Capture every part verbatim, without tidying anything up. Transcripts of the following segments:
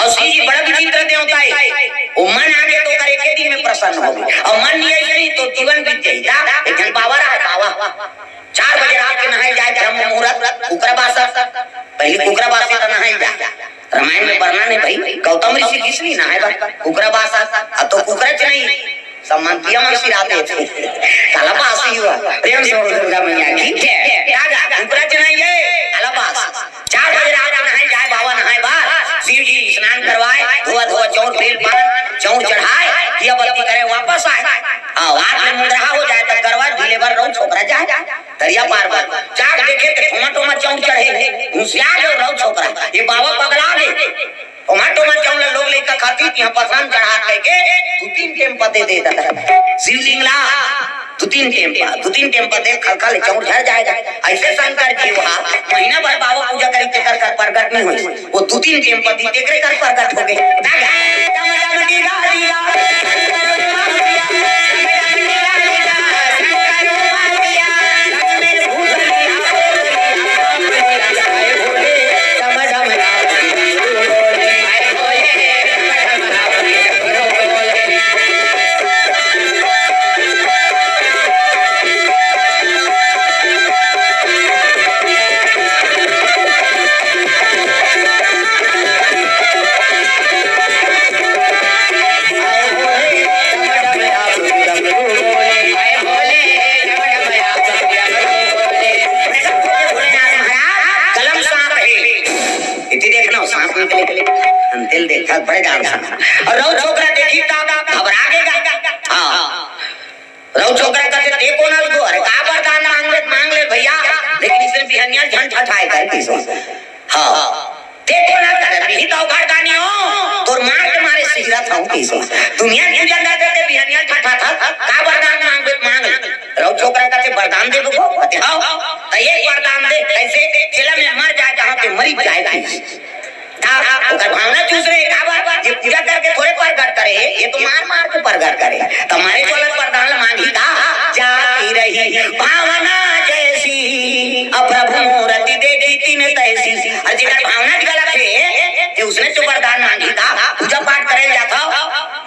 अउ शिव जी बड़ा विचित्र देवता हे, वो मन आगे तो ओकर एके दिन में प्रसन्न होगे, अउ मन नइ आइस नहीं तो जीवन बीत जाही। ता एक झन बाबा रहा, बाबा, चार बजे रात के नहाए जाए, ब्रह्म मुहूर्त, कुकरा बासा, पहली कुकरा बासे तो नहाए जाए। रामायण में वर्णन हे भाई, गौतम ऋषि किस लिए नहाए बा? कुकरा बासा। अब तो कुकरा च नहीं, सब मन किया मन सिराते थे। काला बासी हुआ। प्रेम से बोल दुर्गा मैया की जय। का गा? कुकरा च नहीं हे, काला बास। चार बजे रात के नहाए जाए बाबा, नहाए बा। शिव जी स्नान करवाए, धोआ धोआ चौर, बेल पान, चौर चढ़ाए, दिया बत्ती करे, वापस आए। हाँ, हाथ में मुंदरहा हो जाए, तब गरवा ढीले बर रहो, छोकरा जाए। तरिया पार बर। जाग देखे त ठोमा ठोमा चौर चढ़े हे। हुसियार जो रहो छोकरा, ये बाबा पगला गे। ठोमा ठोमा चौर ल लोग लइका खाती, यहाँ पसरान चढ़ात कहिके दू तीन टेम पते दे देता। शिवलिंग ला, दू तीन टेम पा, दू तीन टेम पते खलखल चौर झर जाए। अइसे शंकर जी वहाँ महीना भर बाबा पूजा करी, तेकर कर प्रगट नहीं होई। वो दू तीन टेम पति तेकरे कर प्रगट होगे। कलम सांप हे। इति देखना, सांप निकले। अंतिल देखा, बड़े जान सांप। अउ रहो छोकरा देखी त घबरा गे गा। हाँ। रहो छोकरा कथे, "ते कोन हस गो? अरे का वरदान मांगबे त मांग ले भैया, लेकिन इसने बिहनिया झन ठठाए कर किसो।" हाँ। "ते कोन हस? अरे मिही तो घरदानी हो, तोर मार के मारे सिहरत हूँ किसो। दुनिया के पूजा करते ते बिहनिया ठठात हस, का वरदान मांगबे त मांग ले।" रहो छोकरा कथे, "वरदान देबे गो?" कथे, "हाँ।" "त एक वरदान दे।" "कैसे?" "चेला मैं मर जाए, जहाँ पे मरी जाए।" ता ओकर भावना चूस रहे, काबर? ये पूजा करके थोड़े प्रगट करे, ये तो मार मार के प्रगट करे। त मारे वाला वरदान मांगी का? "जाकी रही भावना जैसी, अब प्रभु मूरति देखी तिन तैसी।" अउ जेकर भावना गलत हे, ते उसने तो वरदान मांगी का? पूजा पाठ करे जात हो,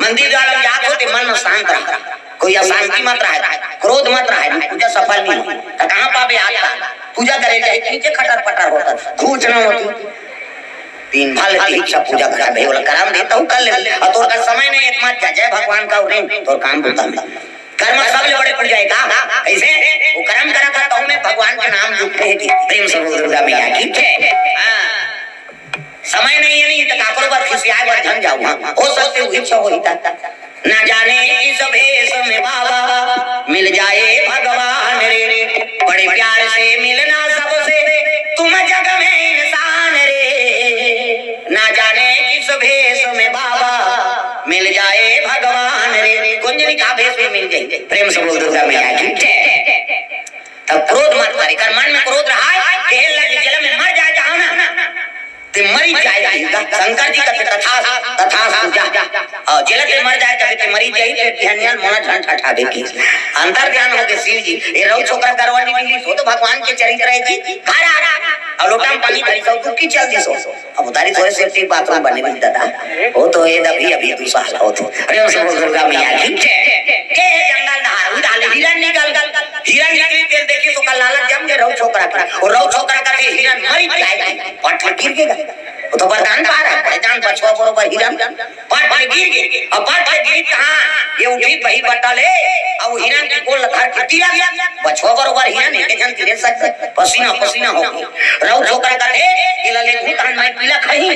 मंदिर वाला जात हो, ते मन में शांत रहा, कोई अशांति मत रहे, क्रोध मत रहे, पूजा सफल नहीं हो। त कहाँ पाबे आज का? पूजा करे जाए, नीचे खटर पटर होता, घूचना होती। दिन भर ले दीक्षा पूजा करबे, ओला करम दे, तहू कर ले। अउ तोर कर समय नहीं, एक मात्र जय भगवान का उठे, तोर काम बूता में। कर्म सबले बड़े पूजा हे का? कैसे? वो कर्म करा था, तहू में भगवान के नाम जुड़ते हैं कि प्रेम से बोल दुर्गा मैया की जय। हाँ। समय नहीं हे, नहीं तो काकरो बर खिसियाए बर झन जाओ। हाँ, हो सकते हुई इच्छा होई था। ना जाने किस भेष में बाबा मिल जाए भगवान रे, बड़े प्यार से मिलना सबसे तुम जग में इंसान रे। ना जाने किस भेष में बाबा मिल जाए भगवान रे। कोन जनी का भेष में मिल जाए? प्रेम से बोल दुर्गा मैया की जय। तब क्रोध मत करे, कर मन में क्रोध रहा है, कहे लगे, "जल में मर जाए, जाओ ना।" ते मरी जाए, शंकर जी कहते, "तथास्तु, तथास्तु, जा।" अउ जेला ते मर जाए, कहते, "ते मरी जाए, ते बिहनिया मोला झन ठठाबे की।" अंतर ध्यान हो गए शिव जी। ये रहो छोकरा करवानी मिली, सो तो भगवान के चरित्र है जी। घर आ रहा, अउ लोटा में पानी धरी, सो दुखी चल दी सो। अब उधारी थोड़े safety bathroom बने रही दादा, वो तो ये अभी, अभी दूसरा हाल हो तो। अरे, उसे बोल दुर्गा मैया की जय। के है जंगल नहार, उधार ले हिरण निकल गल। हिरण निकली तेल देखी तो कल लालच जम गए रहो छोकरा का। और रहो छोकरा का थे हिरण मरी जाए, पट ले गिर गए। वो तो वरदान पा रहा है, भाई जान बछवा बरोबर हिरण। पट ले गिर गए। अब पट ले गिरी कहाँ? ये उठी बही बटल है, अब वो हिरण के गोल धर के तिलक। बछवा बरोबर हिरण एक जन तिले सकते, पसीना पसीना हो गए। रहो छोकरा का थे, ये लले घूटान में पीला खही।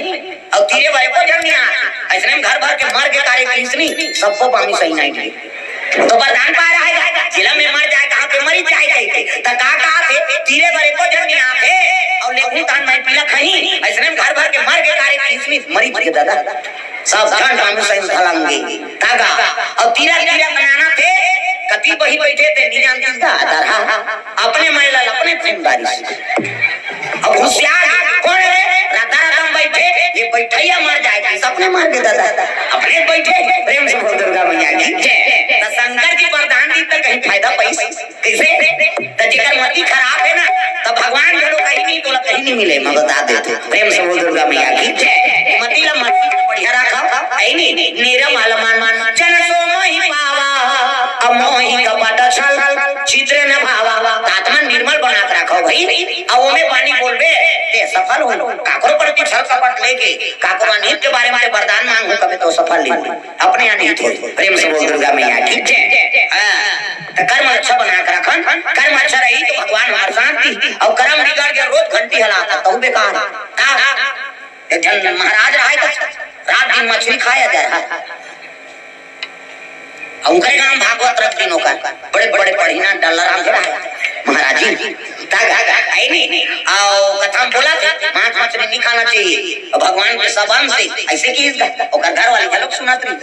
अउ तीरे बर एको झन नइ आय। अइसने में घर भर के मर गे कारे किसनी, सबको बामी सही नहीं दिए। तो वरदान पा रहा है, जिला में मर जाए, कहाँ पे मरी जाए, कही के। त का कहा थे, तीरे बर एको झन नइ आय थे, अउ लेखू तान मैं पीला खही, अइसने में घर भर के मर गे कारे किसनी, मरी गे दादा। सब झन बामी सही धलंगे। तागा, अउ तीरा तीरा बनाना थे, कति बही बैठे थे, नहीं जानती का, दरहा, अपने मैला, अपने खून बारिश। अब होशियार कोन हे? राधा राधा में बैठे, ये बैठैया मर जाए, किस अपने मर गे दादा, अपने बैठे। प्रेम से बोल दुर्गा मैया की जय। त शंकर जी वरदान दी त कहीं फायदा पाइस, कइसे? त जेकर मति खराब हे ना, त भगवान घलो कहीं नहीं, तोला कहीं नहीं मिले, मैं बता देथों। प्रेम से बोल दुर्गा मैया की जय। मति ला मति निरमल मन जन सो मोहि पावा, अब मोहि कपट छल चित्र न भावा। त आत्मा निर्मल बना के रखो भाई, अब ओमे पानी बोलबे ते सफल हो। काकरो प्रति छल कपट लेके काकरो अनहित के बारे में ते वरदान मांगहू कबे तो सफल नहीं, अपने अनहित हो। प्रेम से बोल दुर्गा मैया की जय। हाँ, तो कर्म अच्छा बना के रखन, कर्म अच्छा रही तो भगवान हमार साथ दी, और कर्म बिगड़ के रोज घंटी हलाता तो बेकार। का एक झन महाराज रहे त रात दिन मछली खाए जा रहा। अउ ओकरे गांव भागवत रख दिन ओकर बड़े बड़े पढ़िना डल्ला राम के रहे महाराज जी। तब आई नहीं। अउ कथा में बोला थे मांस मछली नहीं खाना चाहिए, अउ भगवान के सब अंश है। ऐसे की ओकर घर वाली घलोक सुनत रही।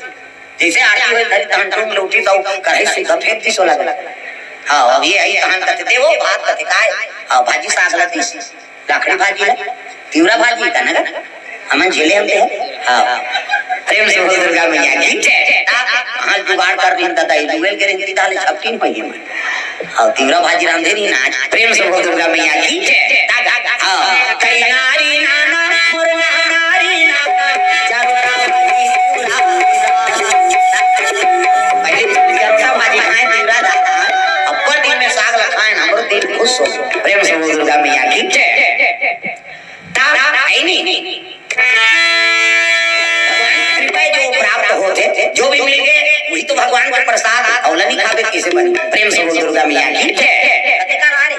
जैसे आरती होए धरी तहन टूंग लौटी तो कढ़ाई से फेंक दी सोला। हाँ, अब ये आई तहन कथे देवो भात कथे काय। हाँ, भाजी साग लतीस। लाखड़ी भाजी ला, तिवरा भाजी का ना का? हमन झेले हम ते। हाँ। प्रेम से बोल दुर्गा मैया की जय। हाँ, जुगाड़ कर रही दादा, ये जुगेल के रहती ताले छपटी नहीं पाई। हाँ, तिवरा भाजी रांधे नहीं ना आज। प्रेम से बोल दुर्गा मैया की जय। हाँ। कई नारी नाना, मोर नारी नाना, चारों तरफ भाजी पूरा। पहले चारों तरफ भाजी खाए, तिवरा दादा। अब्बर दिन में साग ला खाए ना, हमरो दिल खुश हो। प्रेम से बोल दुर्गा मैया की जय। तारा आई नहीं। भगवान की कृपा जो प्राप्त होते, जो भी मिल गए, वही तो भगवान का प्रसाद। अवला नहीं खावे किसे बनी। प्रेम से बोल दुर्गा मैया की जय। कथे का रे?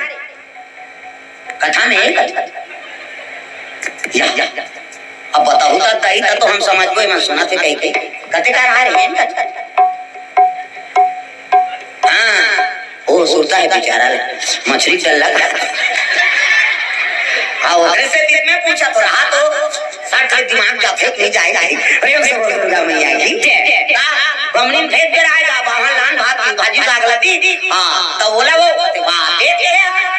कथा में एक या, या। अब बताऊ तो कही तो हम समझ गए, मैं सुना थे कही के। कथे का रे? हाँ, वो सोता है बेचारा ले, मछली डल्ला। हाँ, ओकरे से दिल में पूछा तो रहा तो सट के दिमाग जाथे नहीं जाए। प्रेम से बोल दुर्गा मैया की जय। का? बमनी में भेज कर आएगा, बाहर लान भात की भाजी साग लती। हाँ, तो बोला वो, बात ये क्या है?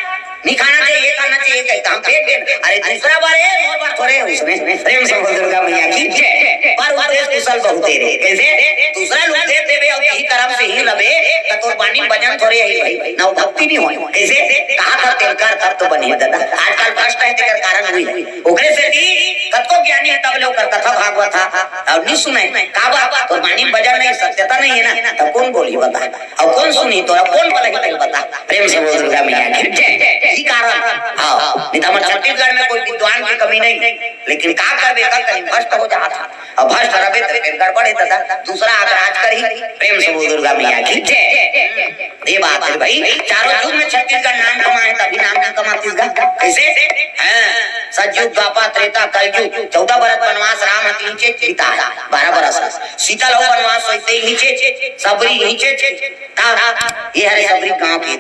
नहीं खाना चाहिए, ये खाना चाहिए, कहता हम फेंक देन। अरे दूसरा बार, ए, मोर बार थोड़े है उसमें। प्रेम से बोल दुर्गा मैया की जय। पर उपदेश कुशल बहुत दे रहे। कैसे? दूसरा लोग दे देवे और यही कर्म से ही रवे, तो तोर बानी वजन थोड़े है भाई, ना वो भक्ति नहीं होय। कैसे? कहा कर तेल कर तब तो बने दादा। आजकल भ्रष्ट है, तेकर कारण हुई। ओकरे से भी कतको ज्ञानी है, तब लोग कर कथा भागवत था, और नहीं सुने। का बात? तोर बानी वजन नहीं, सत्यता नहीं है ना, तब कौन बोली बता? अब कौन सुनी तोरा, कौन बलही तू बता? प्रेम से बोल दुर्गा मैया की जय। यही कारण। हाँ, नहीं तो हमारे छत्तीसगढ़ में कोई विद्वान की कमी नहीं, लेकिन का करबे, का करी, भ्रष्ट हो जाता। अब भ्रष्ट रहे तो फिर गड़बड़ है दादा, दूसरा आकर राज करी। प्रेम से बोल दुर्गा मैया की जय। ये बात है भाई, चारों युग में छत्तीसगढ़ नाम कमाए, तभी नाम नहीं कमा छत्तीसगढ़। कैसे? हाँ, सतयुग, द्वापर, त्रेता, कलयुग, चौदह बरस वनवास राम हति नीचे बिताया, बारह बरस। सीता ल हो वनवास सोचते ही नीचे, सबरी नीचे, ता, ये हरे सबरी गांव के,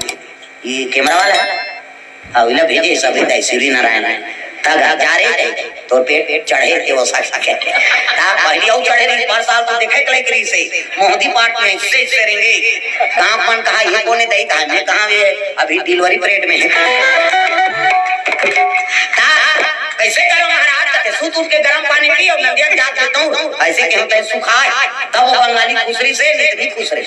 ये कैमरा वाला है। हाँ, इला भेजे सबरी दाई, श्री नारायण। ता गा-, जा रे, तो पेट, पेट चढ़े रे, वो सक, सके। ता पहली और चढ़े रही, पर साल तो देखे के लायक रही से, मोहदी पाट में इससे, इससे रहेंगे। गांव मन कहा, ये कौन है दाई, कहा, मैं कहा, ये अभी डिलीवरी पीरियड में है। ता, कैसे करो महाराज, कहते, सूत उठ के गर्म पानी पी और नदिया के जाके दौड़, ऐसे के होते हैं सुखाए। तब वो बंगाली खुसरी से, नहीं तो नहीं खुसरे।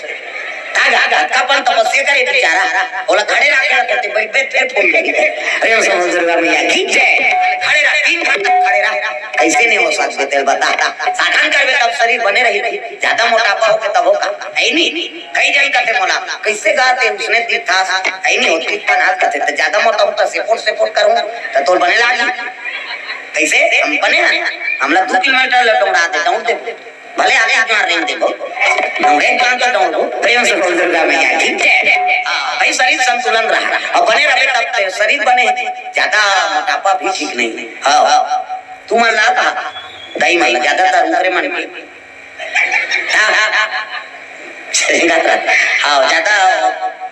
तागा, तागा, अपन तपस्या करे बेचारा। बोला, खड़े रह के कहते, बैठ, बैठ, फिर फोन करेंगे। प्रेम से बोल दुर्गा मैया की जय। खड़े रह, तीन घंटा खड़े रह। कैसे नहीं हो सकते, तेल बता। साधन करबे तब शरीर बने रही। ज्यादा मोटापा हो के तब होगा। है ही नहीं। कई जन कहते मोला, कैसे गाते उसने तीर्थास, है नहीं होती, तीर्थास कहते, तो ज्यादा मोटा होता, सेपोट, सेपोट करूँ, तो तोर बने लागी। कैसे? हम बने ना, हमला दो किलोमीटर ले दौड़ा दे, दौड़ दे। भले आगे मार रेंग दे, दौड़े काम तो दौड़ो। प्रेम से बोल दुर्गा मैया की जय। हाँ, भाई शरीर संतुलन रहा, और बने रहे तब ते शरीर बने, ज्यादा मोटापा भी ठीक नहीं है। हाँ, तू मन ला कहा, दाई मन ला, ज्यादातर उनकरे मन के हाँ, ज्यादा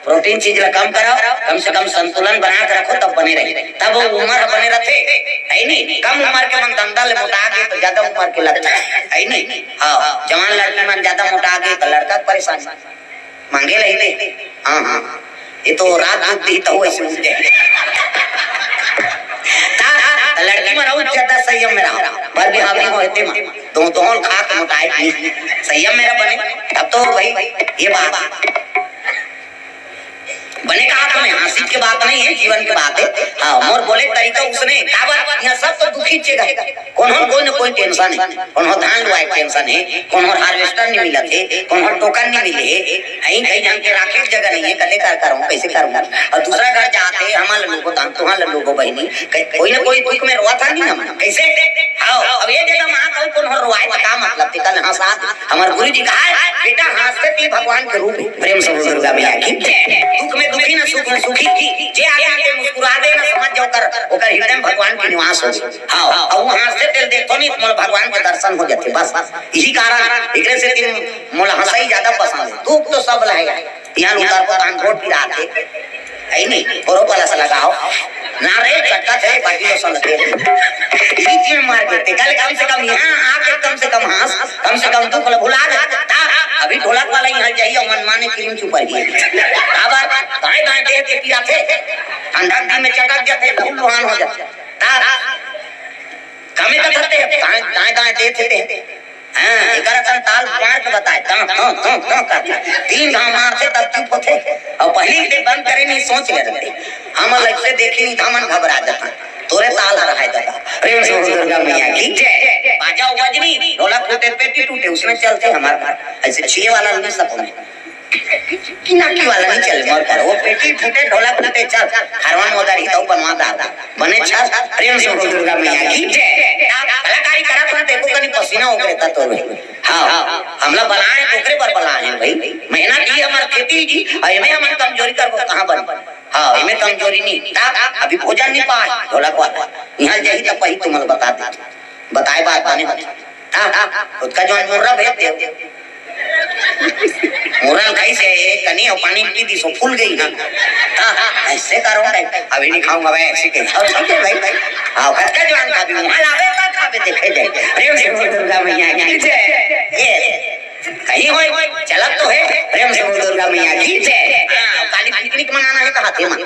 प्रोटीन चीज ला कम कराओ, कम से कम संतुलन बना के रखो, तब बने रही, तब वो उम्र बने रहते, है नहीं? कम उम्र के मन धंधा ले मोटा गए तो ज्यादा उम्र के लगता है, है नहीं? हाँ, जवान लड़की मन ज्यादा मोटा गए तो लड़का के परेशानी मांगे रही थे। हाँ, हाँ, ये तो रात दुख दी तो ऐसे उठ जाए। ता, ता लड़की मन और ज्यादा संयम में रहा, बर भी हावी होते मन। दो, दोनों खा के मोटाए नहीं। संयम मेरा बने, तब तो भाई, ये बात। बने कहा तुम्हें, हाँसी के बात नहीं है, जीवन के बात है। हाँ, मोर बोले तरीका उसने, काबर, यहाँ सब तो दुखी चेगा। कोनो कोई न कोई tension है, कोनो धान लुआए tension है, कोनो harvester नहीं मिलत है, कोनो token नहीं मिले है, कहीं कहीं जान के राखे के जगह नहीं है, कते कर करूँ, कैसे करूँ? और दूसरा घर जाते, हमार लल्लू को धान, तुहार लल्लू को बहिनी, क-, कोई ना कोई दुख में रोवा था नहीं हम, कैसे? हाँ, अब ये जगह माँ कहूँ कोनो रोवाए तो का मतलब? ते कल हाँसा, हमार गुरु जी कहा है, बेटा हाँसते भी भगवान के रूप है। प्रेम से बोल दुर्गा मैया की जय। दुख में दुखी ना सुख में सुखी, जे आदमी के मुस्कुरा दे ना समझ जाओ कर, ओकर हृदय में भगवान के निवास हो। हाँ, और वो हाँसते तेल देखो नहीं, तुम्हारे भगवान के दर्शन हो जाते। बस यही कारण, एकरे से तीन मोला हंसाई ज्यादा पसंद है। दुख तो सब लहे, यहाँ उतार को कान खोट पिरात है, है नहीं, करो पलस लगाओ। ना रे, चटका थे, बाकी तो संग थे। इसी चीज में मार देते। कल कम से कम यहाँ आके कम से कम हंस, कम से कम दुख भुला दे। ता, अभी ढोलक वाला यहाँ जाइए, मनमाने क्रीम चुपर ही। अब दाएं दाएं देह के पिराथे, ठंडा दिन में चटक जाते, लहू लुहान हो जाते। ता, कमे का धरते, दाएं, दाएं, दाएं देते। हाँ, एकर असन ताल मार के बताए, तां, तां, तां, तां करके। तीन घाव मारथे तब चुप होथे। और पहली के बंद करे नहीं, सोच ले रहते। हम अलग से देखी नहीं, हमन घबरा जाता। तोरे ताल हर है दादा। प्रेम से बोल दुर्गा मैया की जय। बाजा बजनी, ढोलक फूटे, पेटी टूटे, उसमें चलते हमारे घर। ऐसे छुए वाला नहीं सब में। किनाकी वाला नहीं चले मोर घर, वो पेटी फूटे, ढोलक फूटे, चल, हरवन मोदर ही तो बनवा दा। बने छा, प्रेम से बोल दुर्गा मैया की जय। कलाकारी करा तो देखो कनी पसीना ओकरे ता तोर में। हाँ, हमला बनाए तो ओकरे बर बनाए हैं भाई। मेहनत ही हमार खेती जी, और एमे हमन कमजोरी करबो कहाँ बन? हाँ, एमे कमजोरी नहीं। ता अभी भोजन नहीं पाए, ढोलक वाला। यहाँ जाही तब वही तुम्हें बता दे। बताए बात बने होथे। हाँ, हाँ, खुद का जौन मुर्रा भेज दे। मुर्रा खाई से कनी और पानी पी दी सो फूल गई ना। हाँ, हाँ, ऐसे करो भाई, अभी नहीं खाऊंगा भाई, ऐसे कही। और ठीक है भाई, भाई। हाँ, खुद का जौन खाबे, वहाँ लावे का खाबे, देखे जाए। प्रेम से बोल दुर्गा मैया की जय। ये, कहीं होए, चलत तो है, प्रेम से बोल दुर्गा मैया की जय। हाँ, काली पिकनिक मनाना है तो हाथे में।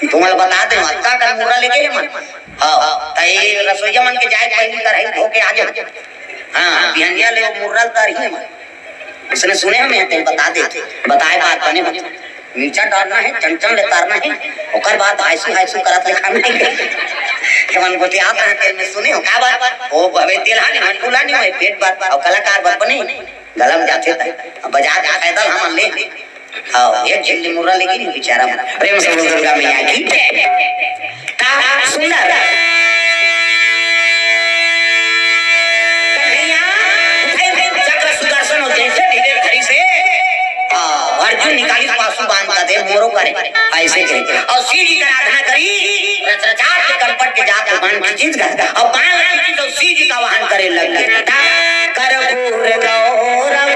तुम्हें बता दे, अतका कन मुर्रा लेके है मन। हाँ, तो ये रसोईया मन के जाए, पहली कढ़ाई धो के आ जाए। हाँ, बिहनिया ले वो मुर्रा ल तरही में। उसने सुने हमें, तेल बता दे, बताए बात बने हो। मिर्चा डालना है, चमचम ले तारना है, ओकर बाद हायसू हायसू करत ले खाना है। के मन गोटियात रहे, तेल में सुने हो, का बात? ओ, अबे तेल हानि, मन फूला नहीं होए, पेट बात, और कलाकार बात बने, गलम जाते थे, अब बाजार के पैदल हम ले। हाँ, एक झिल्ली मुर्रा लेकिन बेचारा। प्रेम से बोल दुर्गा मैया की जय। ता सुंदर। कन्हैया, उठे थे चक्र सुदर्शन हो जैसे धीरे धरी से। हाँ, अर्जुन निकाली पासु बांध का दे मोरो करे। ऐसे करे। और शिव जी का आराधना करी, रच रचात के करपट के जात को बाण खींचित गए। और बाण खींचित तो शिव जी का वाहन करे लग गए। ता कर्पूर गौरम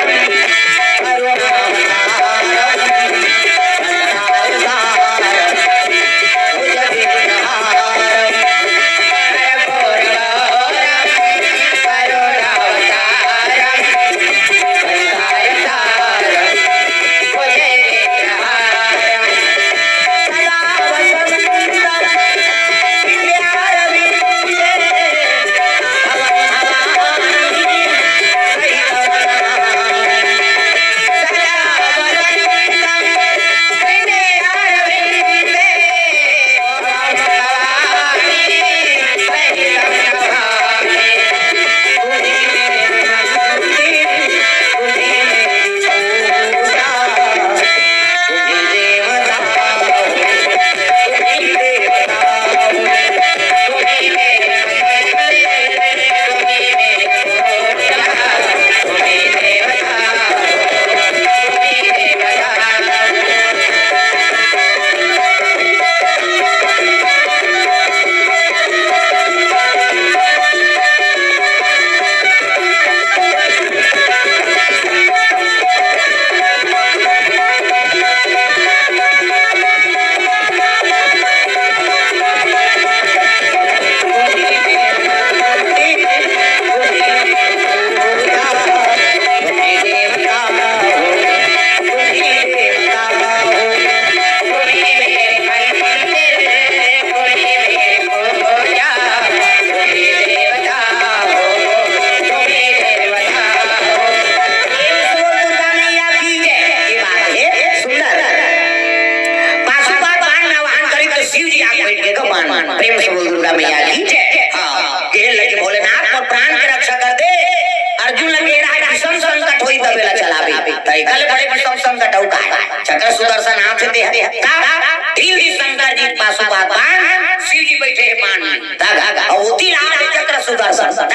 बेला चलाबे। त एकर ले बड़े विषम संकट अउ काय? चक्र सुदर्शन हाथ दे हे। का? ढील दिस शंकर जी पाशुपत बाण, शिव जी बइठे हे बाण में। त अउ ओती ला दे चक्र सुदर्शन। त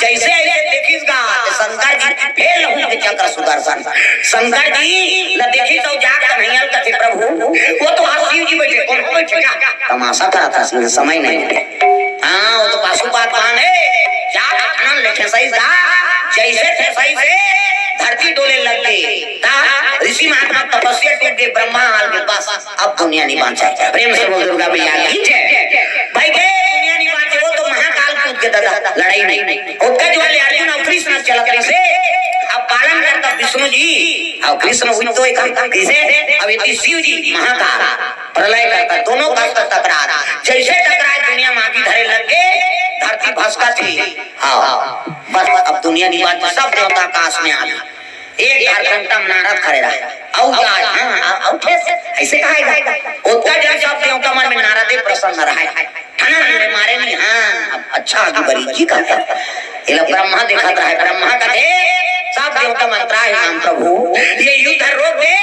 जइसे अइसे देखिस गा, त शंकर जी फेर लहुट के चक्र सुदर्शन। शंकर जी ल देखिस त जाके कन्हैया ल कथे, "प्रभु, ओ तो हा शिव जी बइठे, कोन बइठे का?" तमाशा करत हस, समय नइ हे। हाँ, ओ तो पाशुपत बाण हे, जाके खनन ले ठेसइस गा, जइसे ठेसइस हे, धरती डोले लग गे। त ऋषि महात्मा तपस्या टूट गे, ब्रह्मा आगे बस, अब दुनिया नइ बाँचे। प्रेम से बोल दुर्गा मैया की जय। भाई के दुनिया नइ बाँचे, ओ तो महाकाल कूद गे दादा, लड़ई में। ओतका जुवार ले अर्जुन अउ कृष्ण चलत रहिसे, अब पालन करता विष्णु जी, अउ कृष्ण उठतो एक कइसे, अब एती शिव जी महाकाल, प्रलय करता, दोनों का टकरात, जइसे टकराय दुनिया माटी धरे लग गे, धरती भसकत हे। हाँ, बस अब दुनिया नइ बाँचे, सब देवता आकाश में आगे। एक झारखंड म नारद खड़े रहय। अउ का? हाँ, हाँ, अउ ठेस, अइसे कहाय गा। ओतका जन सब देवता मन में नारदे प्रसन्न रहय। ठनन ले मारे नहीं, हाँ, अब अच्छा आगे बढ़ी, की कहता? एला ब्रह्मा देखत रहय, ब्रह्मा कथे, "सब देवता मन त्राहि माम प्रभु, ये युद्ध रोक दे,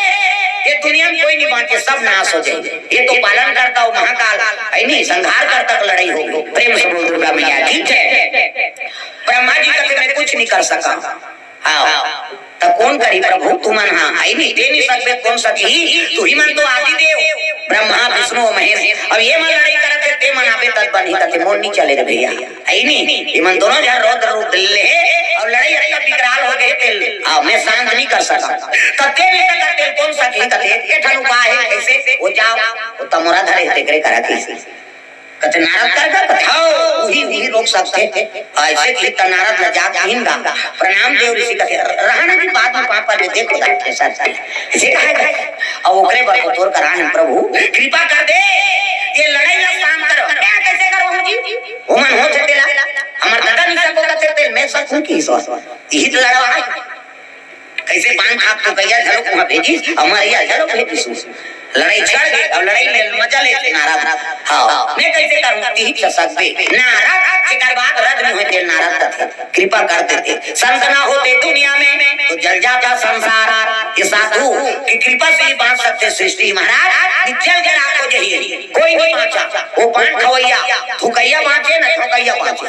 ये दुनिया में कोई नइ बाँचे, सब नाश हो जाए। ये तो पालन करता हो महाकाल, हे नहीं, संहार करता के लड़ई हो।" प्रेम से बोल दुर्गा मैया की जय। ब्रह्मा जी कथे, "मैं कुछ नइ कर सकँव।" हाँ, त कोन करही प्रभु, तुमन हा, हे नहीं, ते नइ सकबे, कोन सकही? तुही मन तो आदि देव, ब्रह्मा, विष्णु, महेश। अब ये मन लड़ई करत हे, ते मन आबे तब बनही, कथे मोर नइ चले रे भइया, हे नहीं, ये मन दोनों झन रौद्र रूप ले हे, अउ लड़ई अतका विकराल हो गे हे, तेला, हाँ, मैं शांत नइ कर सकँव। कथे नइ सकत, ते कोन सकही, कथे एक ठन उपाय हे, कइसे? ओ जाव, ओ तमोरा धरे हे, तेकरे करा कइसे? कथे नारद कर का कथे, "हव, उही, उही रोक सकथे।" अइसे कहिस त नारद ल जाके कहिन गा, प्रणाम देव ऋषि कथे, "रहना जी, बाद में पाँव परबे, देखो जाके सब चीज।" अइसे कहे गा। अब ओकरे बर तो तोर करा हन प्रभु, कृपा कर दे, ये लड़ई ल शांत करो। मैं कइसे करहूँ जी? ओमन होथे तेला, हमर दादा नइ सको कथे तेला, मैं सकहूँ कइसे? इही त लड़वा हे। कइसे बांध खात तो गैया घलो उहाँ भेजिस, अउ मरैया घलो भेजिस। लड़ई छड़ गे, अउ लड़ई ले मजा लेथे नारद। हाँ, मैं कइसे करहूँ, तिही च सकबे। नारद, जेकर बात रद्द नइ होय, ते नारद कथे, कृपा कर देते। संत ना होते दुनिया में, तो जल जाता संसार। ये साधु की कृपा से ही बाँच सकथे सृष्टि महाराज। जल के राख हो जाही, कोई नइ बाँचा। ओ पान खवैया, थुकैया बाँचे न थुकैया बाँचे।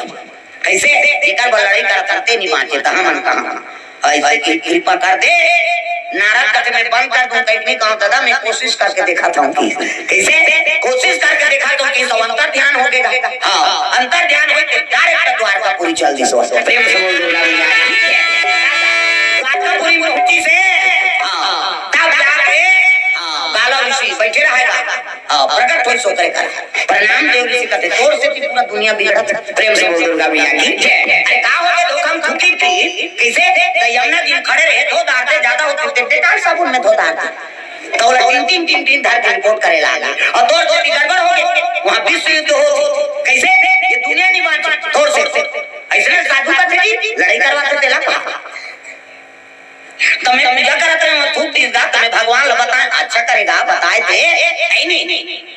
कइसे? जेकर बर लड़ई करथन ते नइ बाँचे, त हमन कहाँ? अइसे कि कृपा कर दे। नारद कथे मैं बंद कर दूँ, कहीं नइ कहँव दादा, मैं कोशिश करके देखत हँव कि। कइसे? कोशिश करके देखत हँव कि सब अंतर ध्यान हो गे गा। हाँ, अंतर ध्यान होय के direct द्वारकापुरी चल दिस। प्रेम से बोल दुर्गा मैया की। द्वारकापुरी में पहुँचिस हे, हाँ, तब जाके, हाँ, गालव ऋषि बइठे रहय गा। हाँ, प्रकट होइस ओकरे करा। प्रणाम देव ऋषि कथे, तोर सेती पूरा दुनिया बिगड़त। प्रेम से बोल दुर्गा मैया की जय। अरे का होगे धोखा म थूकिस कि, कइसे? त यमुना जी म खड़े रहे, धो डारते, जादा होतिस ते डेटॉल साबुन में धो डारते। त ओला टिन टिन, टिन टिन धर के रिपोर्ट करे लागे। अउ तोर सेती गड़बड़ होगे, उहाँ विश्व युद्ध होतिस। कइसे? ये दुनिया नइ बाँचे, तोर सेती। अइसने साधु कथे जी, लड़ई करवाथे तेला कहा। त मैं पूजा करत रहेंव, थूक दिस गा, त मैं भगवान ल बताएँव, अच्छा करे गा, बताय ते, हे नहीं।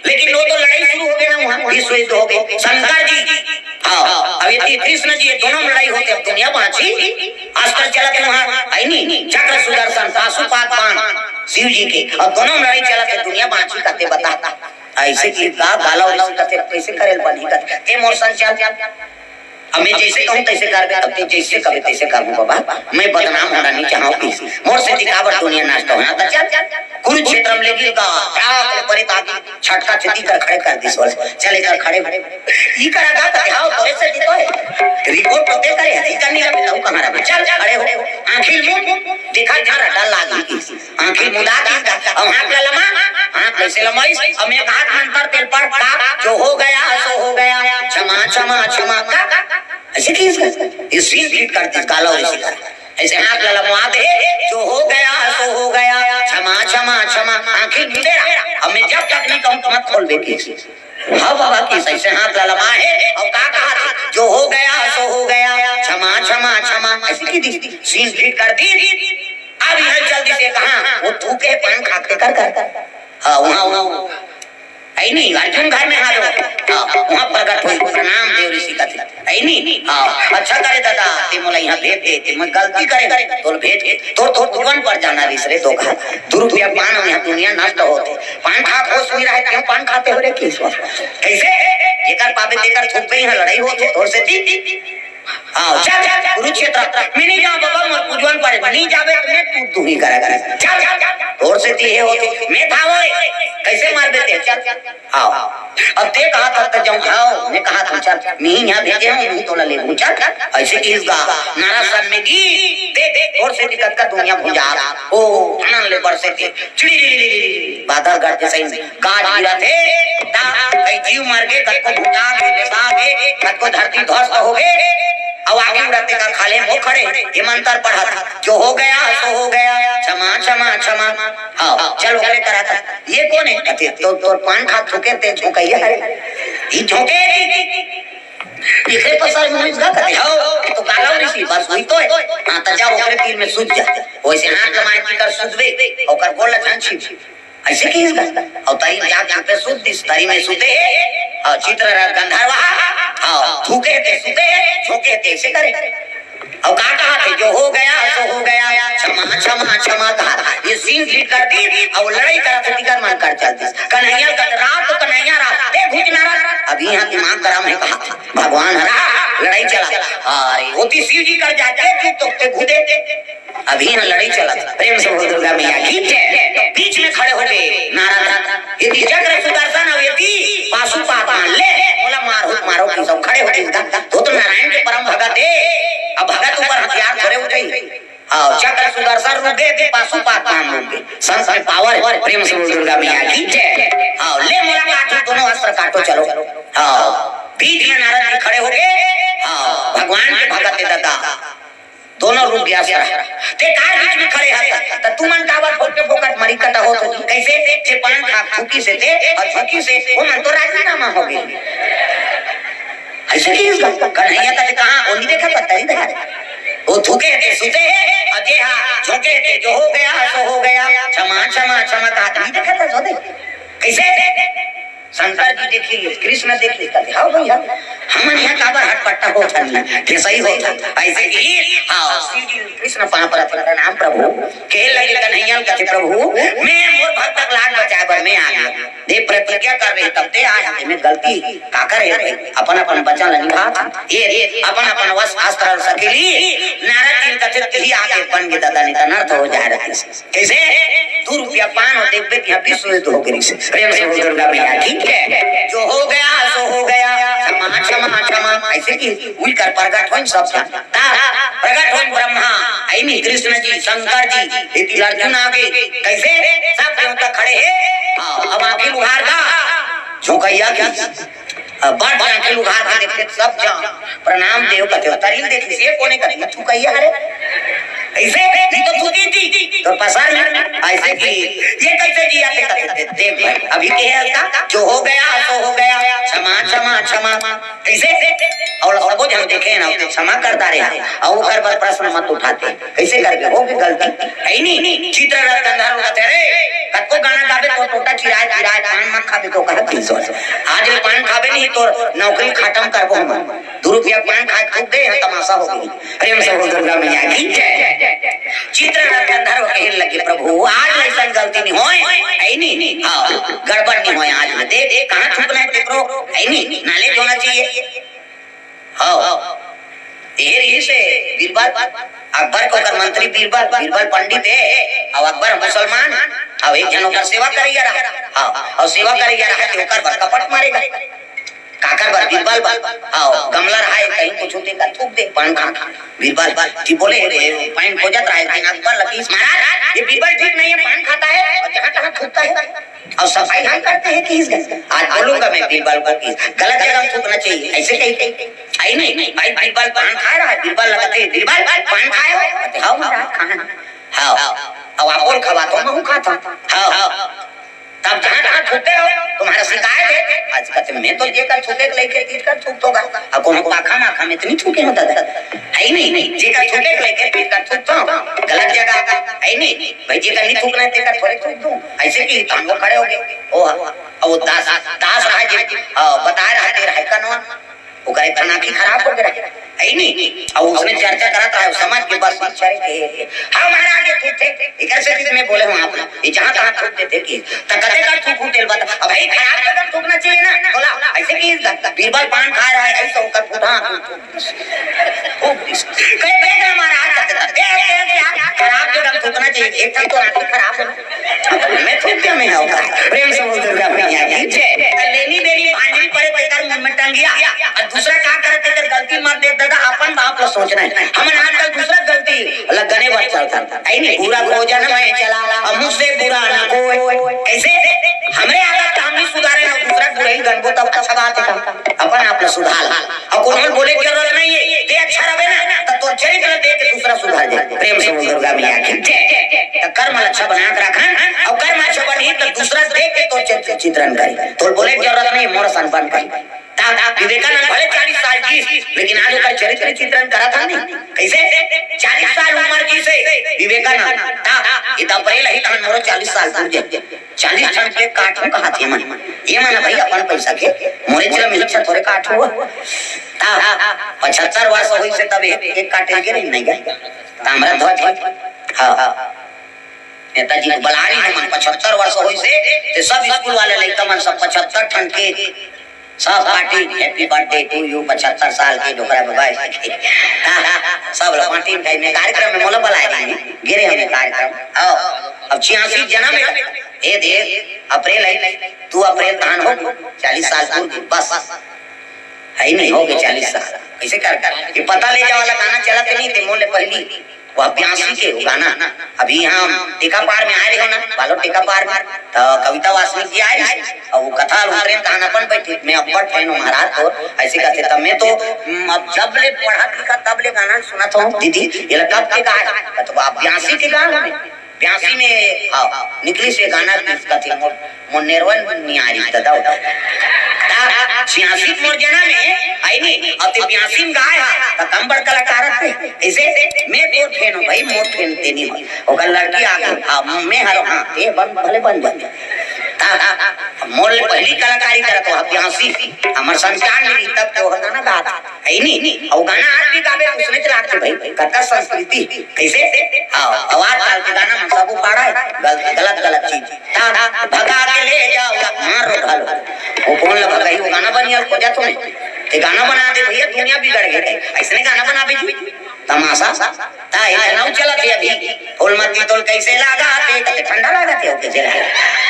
लेकिन ओ तो लड़ई शुरू होगे ना, उहाँ विश्व युद्ध होगे। शंकर जी, हाँ, अब ये कृष्ण जी, ये दोनों म लड़ई होथे, अब दुनिया बाँचही। अस्त्र चलत हे उहाँ, हे नहीं, चक्र सुदर्शन, पाशुपत बाण, शिव जी के, अब दोनों म लड़ई चलत हे, दुनिया बाँचही, कथे बता। अइसे कि गा-, गालव ऋषि कथे, कइसे करे ल बनही कथे, ए मोर संग चल। अब मैं जइसे कहूँ तइसे करबे, अब तें जइसे कहबे तइसे करहूँ बाबा, मैं बदनाम होना नइ चाहँव कि मोर सेती काबर दुनिया नष्ट होय। त चल, कुरुक्षेत्र म लेगिस गा, फटाक ले परे ताकि छटका छुटी कर खड़े कर दिस। चल एकर खड़े, ई करा गा कथे, हाँ, तोरे सेती तो हे। रिपोर्ट तो तें करे हस, ई करनी लगे, तहूँ कहाँ रहे? चल, खड़े हो, आँखी मूँद, देखा जरा डर लागी कि आँखी मुदा के, अउ हाथ ला लमा, हाथ कइसे लमाइस, अउ मैं हाथ मंतर तेला पढ़, का, जो हो गया, सो हो गया, क्षमा, क्षमा, क्षमा, का, का, अइसे कहिस, ये scene fit कर दिस, गालव ऋषि करा। अइसे हाथ ला लमवा दे, जो हो गया, सो हो गया, क्षमा, क्षमा, क्षमा, आँखी मुदे रहा, अउ मैं जब तक नइ कहूँ, मत खोलबे कहिस। हाँ बाबा कहिस, अइसे हाथ ला लमाए हे, अउ का कहाथे, जो हो गया, सो हो गया, क्षमा, क्षमा, क्षमा, अइसे कहि दिस, scene fit कर दिस। अब इहाँ चल दिस, कहाँ? ओ थूके पान खाथे कर कर। हाँ, उहाँ, उहाँ। अइ नहीं, अर्जुन घर में हावे। हाँ, वहाँ प्रगट होई, प्रणाम देव ऋषि कथे। अइ नहीं? हाँ, अच्छा करे दादा, ते मोला यहाँ भेज दे, ते मैं गलती करे, तोल भेज के, तोर तो पूजवन पर जाना रिस रे दो का। दू रुपया पान, यहाँ दुनिया नष्ट होथे। पान खा होश नहीं रहे, क्यों पान खाते हो रे, किस वक्त? कैसे? जेकर पाबे तेकर थूकबे, यहाँ लड़ाई होथे, तोर से ती। हाँ, चल, चल, चल, कुरुक्षेत्र। मैं नहीं जाऊँ बाबा, मोर पूजवन पड़े। नहीं जाबे तो मैं तू, तू ही करा, करा। चल, चल, चल, तोर से ती हे होथे, मैं था वो रे। कैसे मार देते? चल, चल। आओ। अब ते कहा था त जाऊं, आओ, मैं कहा था चल, मैं ही यहाँ भेजे हूँ, मैं ही तोला ले लूं, चल। ऐसे किहिस गा, नारद सन में गीत, देख, देख, तोर से ती कतका दुनिया भुंजा, ओ, आनंद ले बरसे थे, चिड़ी, बादल गरजे सही, गाज गिरत हे, ता, कई जीव मर गे, कतको भुंजा गे, लेसा गे, कतको धरती ध्वस्त हो गे, अब आगे उड़त हे का खाले वो खड़े, ये मंत्र पढ़त, जो हो गया, सो हो गया, क्षमा, क्षमा, क्षमा, हाँ, चल, ओकरे करा था। ये कोन हे? कथे, तो, तोर पान खा थूके ते झोंकइया हरे। ई झोंके हे। एकरे पसार में इसका कथे, "हव, तो काला ऋषि, बस वही तो हे।" हाँ, त जा ओकरे तीर में सुत जा। वैसे हाथ लमाए की कर सुतबे, ओकर गोड़ ल झन छीप। ऐसे किहिस गा। अउ तरी में जाके पे सुत दिस, तरी में सुते हे। अउ चित्ररथ गंधर्व, हाँ, थूके हे ते सुते हे, झोंके हे ते ऐसे करे। अउ का कहा थे, जो हो गया, सो हो गया, क्षमा, क्षमा, क्षमा कहा। ये सीन ठीक कर दी, अउ लड़ाई करा थे, तिकर मन कर चल दिस। कन्हैया का रात तो कन्हैया रात, ते घुटना रात। अभी यहाँ दिमाग गरम हे कहा, भगवान हरा, लड़ाई चला। अरे, होती शिव जी कर जाते, चुप तो ते घुदे। अभी यहाँ लड़ाई चला। प्रेम से बोल दुर्गा मैया की जय। तो बीच में खड़े हो गए नारद। यदि चक्र सुदर्शन अउ यदि पाशुपात मान ले, बोला मारो, मारो, की सब खड़े हो गए। तो, तो नारायण के परम भगत हे। अब भगत ऊपर हथियार थोड़े उठे। हाँ, चक्र सुदर्शन रुक गए, कि पाशुपात बाण रुक गए। संत में पावर हे, प्रेम से बोल दुर्गा मैया की जय। हाँ, ले मोला काटो, दोनों अस्त्र काटो, चलो। हाँ, बीच में नारद जी खड़े हो गए। हाँ, भगवान के भगत हे दादा, दोनों रुक गया अस्त्र। ते कार बीच में खड़े हस, त तुमन काबर फोकट फोकट मरी कटा हो तो कैसे? जे पान खा थूकिस ते अउ झोंकिस, वो मन तो राजीनामा हो गए। ऐसे किहिस गा, कन्हैया कथे कहाँ, वो नहीं देखा था, तरी धार। वो थूके हे ते सुते हे, अउ जे हा झोंके हे ते जो हो गया, सो हो गया, क्षमा, क्षमा, क्षमा कहा, नहीं देखा था, सो दे। कैसे? शंकर जी देखिस, कृष्ण देखिस, कथे, "हाँ भैया, हमन यहाँ काबर हटपट्टा होत हन, ये सही होत हे।" ऐसे किहिस, हाँ, श्री कृष्ण पाँव परत, "प्रणाम प्रभु।" कहे लगे कन्हैया ल कथे, "प्रभु, मैं मोर भक्त के लाज बचाए बर मैं आ गेंव। दे प्रतिज्ञा करे रहेंव तब ते आए हस, मैं गलती काकर हे भाई, अपन अपन वचन ल निभात हंव। ये, ये अपन अपन वस अस्त्र अउ सकेली।" नारद जी कथे, "तिही आगे बन गे दादा, नहीं त अनर्थ हो जाए रहतिस।" कैसे? दू रुपया पान अउ देखबे कि यहाँ विश्व युद्ध हो गे। प्रेम से बोल दुर्गा मैया की जय। जो हो गया सो हो गया, क्षमा, क्षमा, क्षमा। ऐसे कि उनकर प्रगट होइस सब ता प्रगट होइस ब्रह्मा, अइ नहीं कृष्ण जी, शंकर जी, इति अर्जुन आ गए। कैसे? सब देवता खड़े हे। हाँ, अब आँखी उघार गा, झोंकइया के। अब बड़ आँखी उघार के देखे, सब झन प्रणाम देव कथे, तरी ल देखिस, ये कोन हे कथे, थूकइया हरे। ऐसे नहीं तो थूकी थी, तो पसंद ऐसे कि ये कैसे जिया थे कथे, देख भाई, अभी के हे उसका, जो हो गया, सो हो गया, क्षमा, क्षमा, क्षमा। कैसे? अउ सबो झन देखे ना, क्षमा कर डारे, अउ ओकर बर प्रश्न मत उठाते। कैसे करबे? हो गे गलती, हे नहीं? चित्ररथ गंधर्व कथे, "अरे, कतको गाना गाबे तो टोटा चिराए चिराए, पान मत खाबे तो कहा की सोच। आज ले पान खाबे नहीं, तोर नौकरी खत्म करबो हम। दू रुपया पान खाए थूक दे, यहाँ तमाशा हो गे।" प्रेम से बोल दुर्गा मैया की जय। चित्ररथ गंधर्व कहे लगे, "प्रभु, आज ले ऐसन गलती नहीं होए, हे नहीं? हाँ, गड़बड़ नहीं होए आज ले। देख, कहाँ थूकना हे तेकरो, हे नहीं? Knowledge होना चाहिए।" हाँ। ये रहिस हे बीरबल, अकबर के ओकर मंत्री बीरबल, बीरबल पंडित हे, अउ अकबर मुसलमान, अउ एक झन ओकर सेवा करइया रहा। हाँ, अउ सेवा करइया रहा, ते ओकर बर कपट मारे गा। काकर बर? बीरबल बर। हाँ, गमला रहा हे, कहीं कुछ होथे का थूक दे, पान खा खा। बीरबल जी बोले, "ए, पान खोजत रहा हे, लेकिन अकबर ल कहिस, महाराज, ये बीरबल ठीक नहीं है, पान खाता है और जहाँ तहाँ थूकता है।" अउ सफाई हम करते हैं कि इस घर, आज बोलूंगा मैं बीरबल को कि गलत जगह थूकना चाहिए, ऐसे कही कही। हे नहीं, भाई बीरबल पान खाए रहा, बीरबल ल कथे, "बीरबल, पान खाए हो?" कथे, "हाँ महाराज, खाए हैं।" "हाँ।" "अब आप बोल, खवा तो मैं खाता हूँ।" "हाँ।" "तब जहाँ तहाँ थूकते हो, तुम्हारा शिकायत है?" आज कथे, "मैं तो जेकर थूके के लइके तीर कर थूकत हों गा, अब कोनो पाखा माखा में तो नहीं थूके हो दादा, हे नहीं? जेकर थूके के लइके तीर कर थूकत हों, गलत जगह, हे नहीं?" भाई, जेकर नहीं थूकना है, तेकर थोड़े थूक दूं। ऐसे कि तहान वो खड़े हो गए। ओ, ओ दास, दास रहा जी, हाँ, बताए रहा, तेरा है कनवा। ओकर एक ठन आँखी खराब हो गया है, है नहीं? और उसने चर्चा करा था, समझ के बस, बस चले गए। हाँ, महाराज, ये थूक थे, इधर से भी मैं बोले हूँ आप लोग, ये जहाँ तहाँ थूक देते कि, तो कहते का थूक उठेल बता, अब भाई, खराब जगह थूकना चाहिए ना, बोला, ऐसे कि बीरबल पान खा रहा है, ऐसा होकर फूटा, थूक, थूक। कहीं देख रहा महाराज, कहते था, देख, देख, यार, खराब जगह थूकना चाहिए, एक ठन तो आँखी खराब है। मैं थूक दिया मैं होगा। प्रेम से बोल दुर्गा मैया की जय। लेनी देनी भांजनी पड़े तेकर मुंह में टंगिया। और दूसरा का करे तेकर गलती मत देख दादा, अपन बाप ला सोचना है। हमन आजकल दूसरा गलती लगने बात चलता है। ऐ नहीं, बुरा को जन मैं चला, अब मुझसे बुरा ना कोई। कैसे? हमरे आदत का हम नहीं सुधारे ना, दूसरा बुराई गनबो तब अच्छा बात है। अपन आप ला सुधार। अब कोनो बोले के जरूरत नहीं है, ते अच्छा रहे ना, तो तोर चरित्र देख के दूसरा सुधार जाए। प्रेम से बोल दुर्गा मैया की जय। तो कर्म अच्छा बना के रखन, और कर्म अच्छा बनही तो दूसरा देख के तोर चरित्र चित्रण करे। तोर बोले के जरूरत नहीं, मोर असन बन करे। ता विवेकानंद भले चालीस साल जीस, लेकिन आज ओकर चरित्र चित्रण करा था नहीं। कैसे? चालीस साल उम्र जीसे विवेकानंद। ता, ये तो अप्रैल ही तहन मोरो चालीस साल पूर जाए। चालीस ठन केक काटहूं कहाथे मन। ये मन भाई अपन पैसा के, मोरे चला मिलत छ थोरे काटहूं। ता पचहत्तर वर्ष होइसे तब एक केक काटे के नहीं, नहीं गए। ताम्रध्वज के। हाँ। नेताजी के बला रही मन, पचहत्तर वर्ष होइसे, ते सब स्कूल वाले लइका मन सब पचहत्तर ठन केक, सब काटी, Happy birthday to you, पचहत्तर साल के डोकरा बाबा। सब लोग पार्टी मिठाई में कार्यक्रम में मोला बलाए रही, गिरे हमें कार्यक्रम। आओ, अब छियासी जन्म है, ए दे, अप्रैल है, दू अप्रैल तहान हो, चालीस साल पूर, बस। है नहीं, हो गए चालीस साल। कैसे कर, कर? ये पता ले जाए वाला गाना चला के नहीं थे, मोले पहली, वो अभ्यासी के वो गाना। अभी यहाँ टेका पार में आए रहे हो ना, बालो टेका पार में, तो कविता वासनिक जी आए रहे, और वो कथा उतरे तहान अपन बैठे, मैं अब्बड़ फैन हूँ महाराज, और ऐसे कहते तब मैं तो, हम्म, अब जब ले पढ़ा लिखा तब ले गाना सुना था दीदी, ये लगा कब के गाए, तो वो अभ्यासी के गाना में ब्यासी में, हाँ, निकली से गाना किस कथे, मोर, मोर नेरवन नियारी दादा होता। ता छियासी मोर जना में, आई नहीं, अब ते ब्यासी में गाय हा, तो कम बड़ कलाकार थे। इसे मैं तोर फैन हूँ भाई, मोर फैन ते नहीं हो। ओकर लड़की आ गई, हाँ, मैं हरो, हाँ, ते बन, भले बन बन। ता मोर ले पहली कलाकारी करत हो, ब्यासी, हमर संस्कार में भी तब तो होता ना गात। है नहीं? और गाना आज भी गावे, उसमें चला के भाई, कथा संस्कृति, कैसे? हाँ, आवाज डाल के गाना में सब उखाड़ा है, गल-, गलत, गलत चीज। ता भगा के ले जाओ, मार रो ढालो। वो कौन लगा गई, वो गाना बनिया, खोजा तूने? ते गाना बना दे भैया, दुनिया बिगड़ गई। ऐसने गाना बना भी जी, तमाशा। ता ये गाना चला थे अभी। फूल मती तोल कैसे लागा थे, कहते ठंडा लागा थे, ओके चला।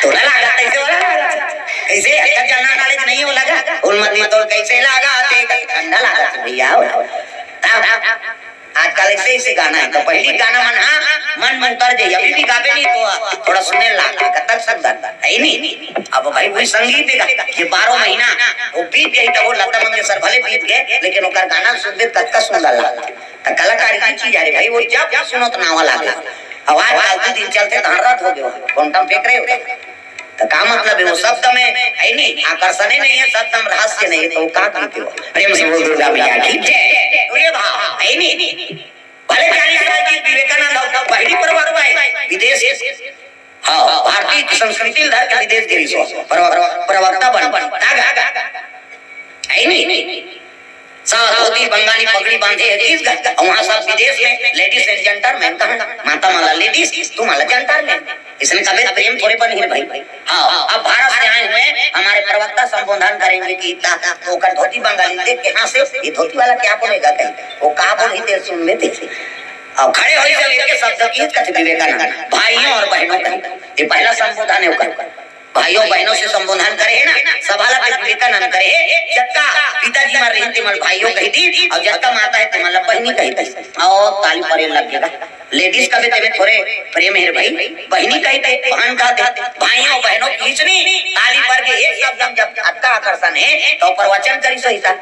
तोला लागा, कैसे वाला लागा? कैसे? अच्छा, जनरल नॉलेज नहीं हो लगा। फूल मती तोल कैसे लागा थे, कहते ठंडा लागा थे भैया, हो। ता आजकल ऐसे, ऐसे गाना है, तो पहली गाना मन, हाँ, मन में उतर जाइए, अभी भी गावे नहीं तो थोड़ा सुने ला, कतक सुंदर, है नहीं? अब भाई वही संगीत है, ये बारह महीना वो बीत गई, तो वो लता मंगेशकर भले बीत गए, लेकिन ओकर गाना सुनबे, कतका सुंदर लागता। तो कलाकारी की चीज है रे भाई, वो जब सुनो तो नावा लागे। अब आजकल दो दिन चलते तो हर रात हो गया, कौन टाइम फेंक रहे हो? तो का मतलब है, वो शब्द में है नहीं, आकर्षण ही नहीं है, शब्द में रहस्य नहीं है, तो वो का कहते हो? प्रेम से बोल दुर्गा मैया की जय। तो ये भाव है नहीं। भले चालीस साल की विवेकानंद हो, पहली प्रवक्ता है विदेश, हाँ, भारतीय संस्कृति धर के विदेश गई सो, प्रवक-, प्रवक्ता बन, बन, तागा, है नहीं? साथ होती बंगाली पगड़ी बांधे है तीस गज, और वहाँ सब विदेश में ladies and gentlemen कहाँ? माता माला ladies, तू माला gentleman। इसने कभी प्रेम थोड़े बनी है भाई। हाँ, अब भारत से आए हुए हमारे प्रवक्ता संबोधन करेंगे कि इतना तो ओकर धोती बंगाली देख के, हाँ से, ये धोती वाला क्या बोलेगा कहीं? वो का बोली तेरे सुन में देखी। अब खड़े हो जब एक शब्द की कथ विवेकानंद, भाइयों और बहनों का, ये पहला संबोधन है ओकर। भाइयों बहनों से संबोधन करे है ना, सभा ला ते विवेकानंद करे है, जतका पिताजी मर रही तेमल भाइयों कही थी, और जतका माता है तेमल बहनी कही थी। और ताली परे लग गया। Ladies का भी तेमे थोड़े प्रेम है रे भाई, बहनी कही थे, बहन का दे, भाइयों बहनों की इतनी ताली पर के एक शब्द हम जब अतका आकर्षण है, तो प्रवचन करी सही था।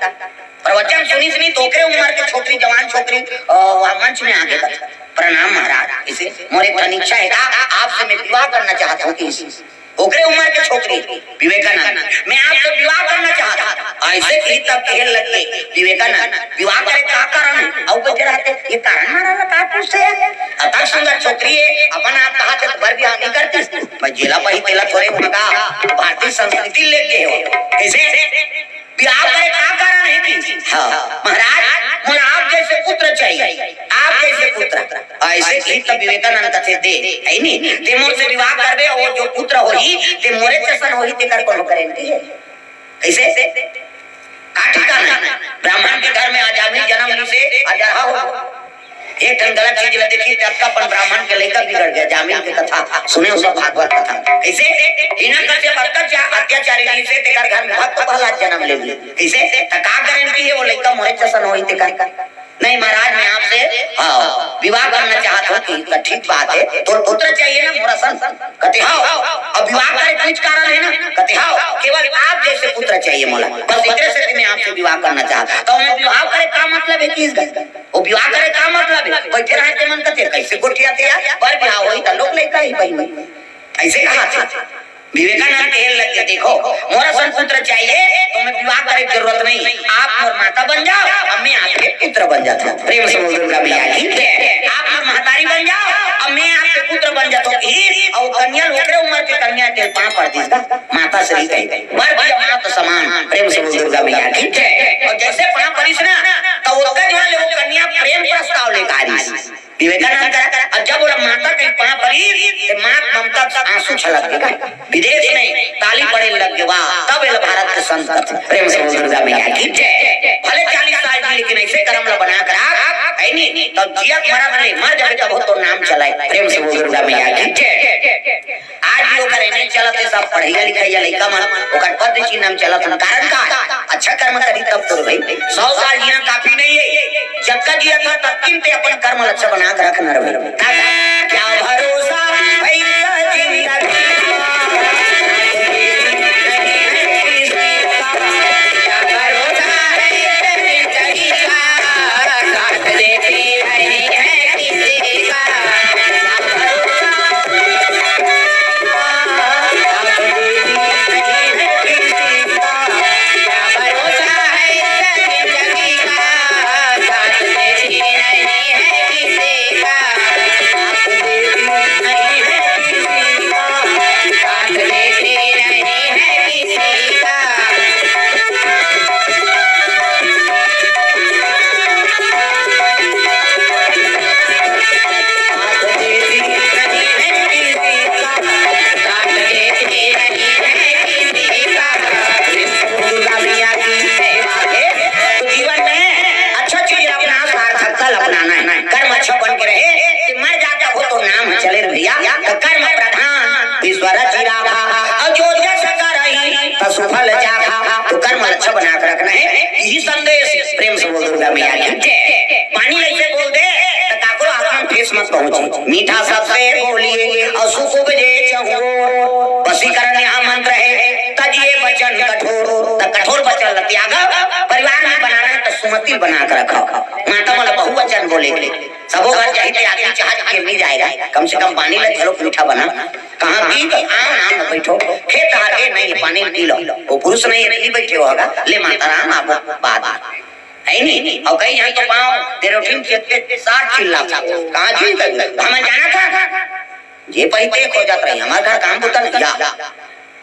प्रवचन सुनी सुनी तो ओकरे उम्र के छोकरी, जवान छोकरी, अ, वहाँ मंच में आके बता, "प्रणाम महाराज, इसे मोर एक ठन इच्छा है का, आपसे मैं विवाह करना चाहता हूँ।" कि इस ओकरे उम्र के छोकरी विवेकानंद, "मैं आपसे विवाह करना चाहता हूँ।" ऐसे की तब कहे लगे विवेकानंद, "विवाह करे का कारण है?" और कोई रहते, "ये कारण मारा ला का पूछते हैं?" अतः सुंदर छोकरी हे, अपन आप कहा थे तो बर बिहाव नहीं करती। मैं जेला पही तेला थोरे होगा, भारतीय संस्कृति ले गए हो। कैसे? बिहाव करे का कारण हे कि? हाँ। महाराज, मोला आप जैसे पुत्र चाहिए, आप जैसे पुत्र। ऐसे ही तब विवेकानंद कथे दे, हे नी? ते मोर से विवाह करबे, वो जो पुत्र होही, ते मोरे जैसन होही, तेकर कोनो गारंटी हे? कैसे? का ठिकाना हे? ब्राह्मण के घर में अजामिल जन्म लीसे, अजरहा हो। एक ठन गलत चीज ला देखी, ते अतका अपन ब्राह्मण के लइका बिगड़ गया। जामिल के कथा सुने हो सब, भागवत कथा। कैसे? हिरण्यकश्यप अतका चा-, अत्याचारी लीसे, तेकर घर में भक्त प्रहलाद जन्म ले ली। कैसे? त का गारंटी हे वो लइका मोरे जैसन होही तेकर? नहीं महाराज, मैं आपसे, हाँ, विवाह करना चाहत हूँ। कि त ठीक बात हे, तोर पुत्र चाहिए ना मोर असन? कथे, हाँ। अब विवाह करे कुछ कारण हे ना? कथे, हाँ, केवल आप जैसे पुत्र चाहिए मोला, बस एकरे सेती मैं आपसे विवाह करना चाहत हूँ। त मैं विवाह करे का मतलब हे कि इस घर? वो विवाह करे का मतलब हे? बैठे रहे ते मन कथे, कैसे गोठियाथे यार? बर बिहाव होही त लोग लइका ही बहिनी। ऐसे कहा थे। विवेकानंद कहे लग गए, देखो, मोर असन पुत्र चाहिए, तो मैं विवाह करे के जरूरत नहीं। आप मोर माता बन जाओ, अब मैं आपके पुत्र बन जाता हूँ। प्रेम से बोल दुर्गा मैया की जय। आप मोर महतारी बन जाओ, अब मैं आपके पुत्र बन जाता हूँ। कि और कन्या, ओकरे उम्र के कन्या के पाँव पड़ दिस का, माता श्री कहे, बर दिया मात समान। प्रेम से बोल दुर्गा मैया की जय। और जैसे पाँव पड़िस ना, तो ओतका जवान ले वो कन्या प्रेम प्रस्ताव लेकर आ रही। विवेकानंद करा, अब जब ओला माता कहीं पाँव परी, ते माँ के ममता के आंसू छलक गे। विदेश में ताली पड़े लग गे, वाह, तब एला भारत के संत कथे। प्रेम से बोल दुर्गा मैया की जय। भले चालीस साल जी, लेकिन ऐसे कर्म ला बना कर राख, हे नी? तब जियत मरत नहीं, मर जाबे तब तो नाम चलाए। प्रेम से बोल दुर्गा मैया की जय। आज भी ओकर एने चलत हे, सब पढ़इया लिखइया लइका मन, ओकर पद चिन्ह म चलत हन। कारण का? अच्छा कर्म करी तब तो रे भाई। सौ साल जीना काफी नहीं हे। जतका जियत हस, ततकिन ते अपन कर्म ल अच्छा बना के रखना रे भाई। का, क्या भरोसा भाई का जिंदगी का, क्या भरोसा है जिंदगी का, साथ देती नहीं है किसी का। जीवन में अच्छा चीज अपना, सार्थकता अपनाना है। कर्म अच्छा बन के रहे कि मर जाता हो तो नाम चले रे भैया। तो कर्म प्रधान विश्व रचि राखा, और जो जस करही तो सुफल चाखा। तो कर्म अच्छा बना के रखना है, यही संदेश। प्रेम से बोल दुर्गा मैया की जय। पानी ऐसे बोल दे तो काकरो आत्मा में ठेस मत पहुंचे। मीठा शब्द से बोलिए और सुख उपजे चहुओर। वशीकरण यहाँ मंत्र है, तजिए वचन कठोर। तो कठोर वचन ल त्याग, परिवार में बनाना है तो सुमति बना के रखो। माता मन बहुवचन बोले, सबो घर जाही ते आदमी चाहत के मिल जाएगा, कम से कम पानी ले चलो मीठा बना। कहाँ पी तो आम नाम में बैठो, खेत आगे नहीं पानी पी लो, वो पुरुष नहीं अकेली बैठे होगा, ले माता राम आपको बात। है नहीं? और कहीं यहाँ तो पाँव तेरे उठिन के, के साथ चिल्ला, कहाँ जी तक हम जाना था, ये पहले खो जाता है, हमारे घर काम होता नहीं।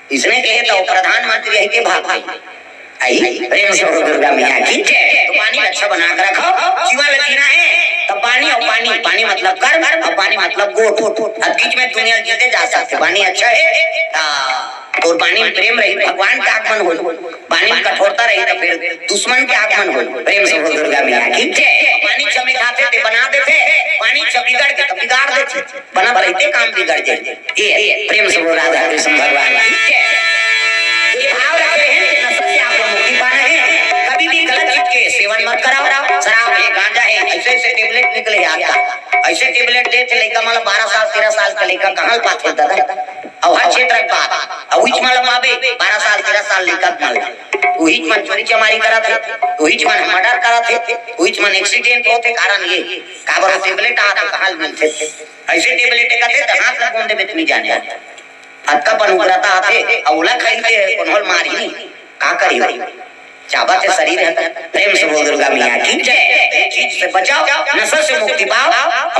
इसने कहे तो प्रधानमंत्री यही के भाग गई। आई प्रेम से बोलो दुर्गा मैया की जय। तो पानी अच्छा बना के रखो, जीवन जीना है तो पानी, और पानी, पानी मतलब कर्म, और पानी मतलब गोठ। अब बीच में दुनिया जीते जा सकते, पानी अच्छा है तो पानी में प्रेम रही, भगवान के आगमन हो। पानी में कठोरता रही तो फिर दुश्मन के आगमन हो। प्रेम से बोलो दुर्गा मैया की जय। पानी जब मिठाते थे, बना देते, पानी जब बिगड़ के तो बिगाड़ देते, बना रहते काम बिगड़ जाए। ये प्रेम से बोल राधा कृष्ण भगवान की जय। ये भाव रख रहे हैं कि नशे से आपको मुक्ति पाना है, कभी भी गलत चीज के सेवन मत कराओ। शराब है, गांजा है, ऐसे ऐसे टेबलेट निकले आजकल, ऐसे टेबलेट देते लइका, मतलब बारह साल, तेरह साल का लइका कहाँ पाते दादा? और हर क्षेत्र के बात, और उहिच मन ला पाबे, बारह साल, तेरह साल लइका मन ला। उहिच मन चोरी चमारी करत हे, उहिच मन मर्डर करत हे, उहिच मन एक्सीडेंट होत हे, कारण ये काबर वो टेबलेट आत हे, कहाँ ले मिलथे। ऐसे टेबलेट कथे त हाथ ला कौन देबे त नहीं जाने। अतका पन उग्रता आथे, अउ ओला खरीदे हे, कोनो ल मारही, का करही? चाबत हे शरीर ह। प्रेम से बोल दुर्गा मैया की जय। ये चीज से बचाओ, नशा से मुक्ति पाओ।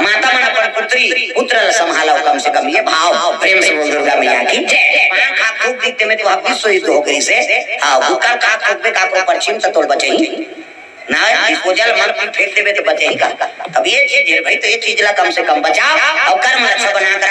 माता मन अपन पुत्री पुत्र ल संभालो, कम से कम ये भाव। प्रेम से बोल दुर्गा मैया की जय। पान खा थूक दीते में तो विश्व युद्ध हो गई से। हाँ, गुटखा खा थूक दे, काको परछिन त तोल बचे ही ना। डिस्पोजल मन पी फेंक देवे तो बचे ही का। अब ये चीज है भाई, तो ये चीज ला कम से कम बचाओ और कर्म अच्छा बना कर